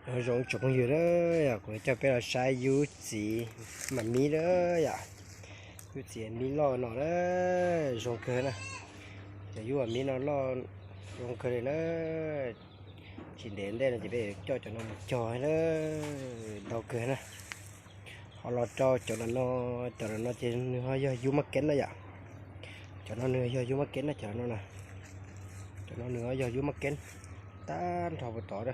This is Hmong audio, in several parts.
Nyob zoo tsoom phooj ywg na, yog kuv coj peb los saib yub txiv mas mib na yom. Yub txiv mib loj no na, zoo kawg na. Cov yub mas mib no loj zoo kawg li na. Tsis ntev ntej no ces peb coj cov no mus cog na, ntau kawg na. Ho los rau cov no no, cov no no ces nws ho yog yub mab keeb na yom. Cov no nws yog yub mab keeb na, cov no na. Cov no nws ho yog yub mab keeb, tag nrho puag tod.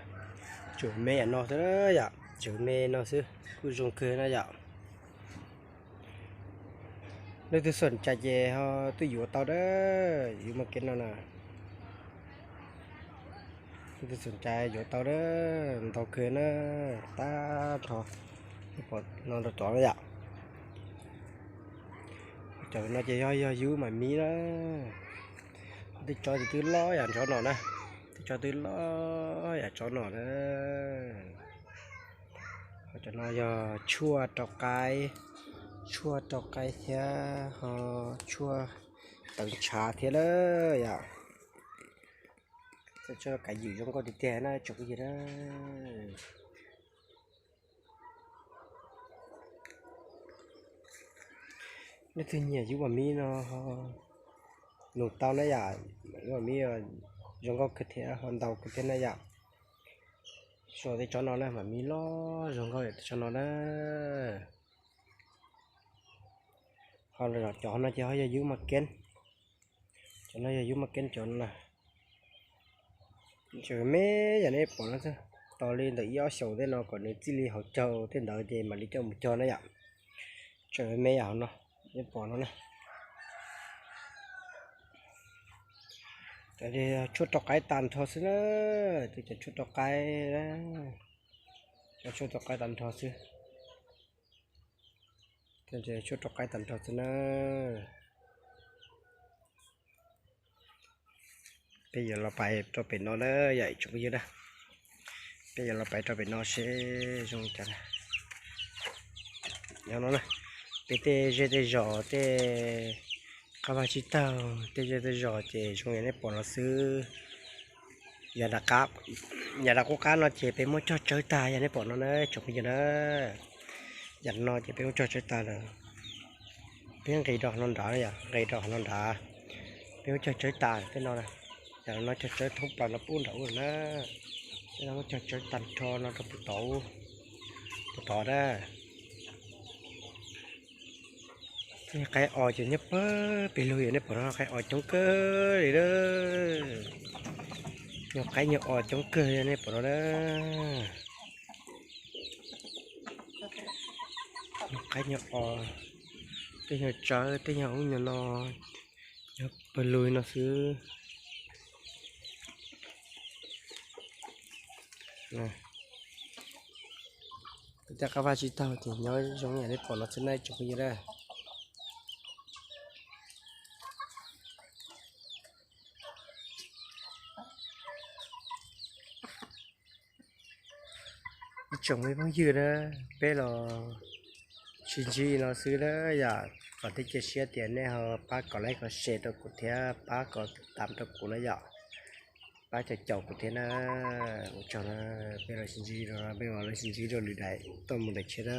Tseem me yam no xwb yom, tseem me no xwb kuj zoo kawg na yom. Leej twg xoom cai ces ho tuaj yuav tau na, yub mab keeb no na. Leej twg xoom cai yuav tau na, ntau kawg na, tag nrho no rau tod na yom. Cov no ces yog yog yub mas mib na. Tej tsob ces twb loj yam tsob no na, tej tsob twb loj yam tsob no na. Ho cov no yog tshuaj rau qaib, tshuaj rau qaib thiab ho tshuaj tawv ntshav thiab na yom. Txoj kav ywm zoo nkauj tiag tiag na tsoom phooj ywg na. Leej twg nyiam yub mas mib no nug tau na yom, yub mas mib zoo nkauj kawg thiab ho ntau kawg thiab na yom. Suav tej tsob no na mas mib loj zoo nkauj yam tej tsob no na. Ho cov no ces ho yog yub mas keeb. Cov no yog yub mas keeb cov no na. Tseem me yam nej pom no xwb, tos li ntawm ib ob xyoos tej no kom nws txij li hauv caug tej ntawd ces mam li coj mus cog na yom. Tseem me yam hauv no, nej pom no na. Cov tshuaj rau qaib tag nrho xwb na, cov tshuaj rau qaib, cov tshuaj rau qaib tag nrho xwb. Tshuaj rau qaib tag nrho xwb na. Peb yuav los pais rau pem no na yom tsoom phooj ywg na. Peb yuav los pais rau pem no seb zoo cas na. Nyob no na, peb tej zej tej zos tej qab vaj tsib taug tej zej tej zos ces zoo yam nej pom no xwb. Yav dav qub qab no ces peb muab cog tsawb tag yam nej pom no na tsoom phooj ywg na. Yam no ces peb muab cog tsawb tag lawm. Peb nqis rau qhov no nrad, nqis rau qhov no nrad. Peb muab cog tsawb tas tej no na. Yam no cog tsawb thoob plaws no pub nram ub na. Tej no muab cog tsawb tag nrho no rau puag tod, puag tod na. Tej qaib os ces nyob pawg pes lug yom, nej pom no qaib os coob kawg li na. Nyuag qaib nyuag os coob kawg nej pom no na. Nyuag qaib nyuag os, tej nyuag tsawb tej nyuag ub nyuag no, nyuag pawg lug no xwb. Tej qab vaj tsib taug ces nyob zoo yam nej pom no xwb na tsoom phooj ywg na. Ib tsoom me phooj ywg na, peb los sib ntsib no xwb na yom. Kom thiab cia siab tias nej ho pab kom like kom share rau kuv thiab pab kom subscribe rau kuv na yom. Pab caum caum kuv thiab na. Ua tsaug na, peb los sib ntsib, peb los sib ntsib rau lwm daim tuaj mus daim tshiab na.